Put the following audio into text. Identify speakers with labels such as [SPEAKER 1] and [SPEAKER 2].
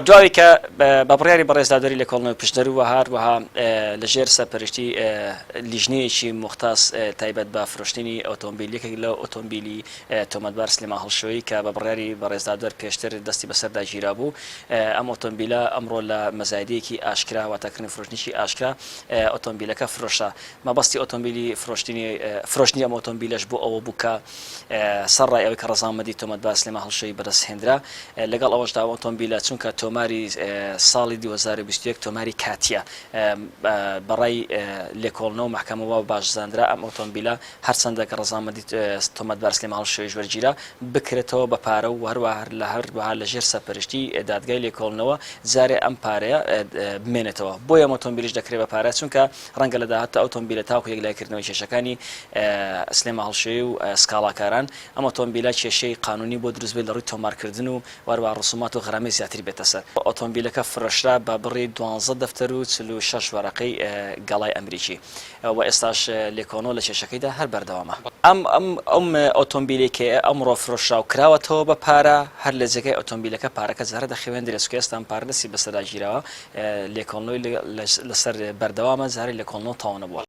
[SPEAKER 1] دوای کە بە بڕیاری بەڕێز دادوەری لێکۆڵینەوەی پشدەر و هەروەها لە ژێر سەرپەرشتی لیژنەیەکی موختەس تایبەت بە فرۆشتنی ئۆتۆمبیل یەکێک لە ئۆتۆمبیلی تۆمەتبار سلێمان هەڵشۆیی کە بە بڕیاری بەڕێز دادوەر پێشتر دەستی بەسەردا گیرابوو ئەم ئۆتۆمبیلە ئەمڕۆ لە مەزایدەیەکی ئاشکرا واتە کڕین و فرۆشتنێکی ئاشکرا ئۆتۆمبیلەکە فرۆشرا مەبەستی ئۆتۆمبیلی فرۆشتنی فرۆشتنی ئەم ئۆتۆمبیلەش بۆ ئەوە بوو کە سەرڕای ئەوەی کە ڕەزامەندی تۆمەتبار سلێمان هەڵشۆیی بەدەست هێنرا، لەگەڵ ئەوەشدا ئەم ئۆتۆمبیلە چونکە تۆماری ساڵی 2021 تۆماری کاتییە، بە ڕای لێکۆڵنەوە و مەحکەمە وا باش زانرا ئەم ئۆتۆمبیلە هەرچەندە کە ڕەزامەندی تۆمەتبار سلێمان هەڵشۆییش وەرگیرا بکرێتەوە بە پارە و هەروەها لە هەروەها لە ژێر سەرپەرشتی دادگای لێکۆڵنەوە جارێ ئەم پارەیە بمێنێتەوە بۆیە ئەم ئۆتۆمبیلیش دەکرێت بە پارە چونکە ڕەنگە لە داهاتوودا ئۆتۆمبیلە تاوەکو یەکلاییکردنەوەی کێشەکانی سلێما هەڵشۆیی و سکاڵاکاران، ئەم ئۆتۆمبیلە کێشەی قانونی بۆ دروست بێت لە ڕووی تۆمارکردن و هەروەها ڕسومات و غەرامەی زیاتری بێتە سەر. ئۆتۆمبیلەکە فرۆشرا بە بڕی دوانزە دەفتەر و 46 وەرەقەی گەڵای ئەمریکی و ئێستاش لێکۆڵنەوە لە کێشەکەیدا هەر بەردەوامە. ئەم ئەم ئۆتۆمبیلەی کە ئەمڕۆ فرۆشرا و کراوەتەوە بە پارە، هەر لە جێگای ئۆتۆمبیلەکە پارەکە جارە دەخەوێندرێت، چونکە ئێستا ئەم پارە دەستی بەسەردا گیراوە، لێکۆڵنەوەی لەسەر بەردەوامە، جارێ لێکۆڵنەوە تەواو نەبووە.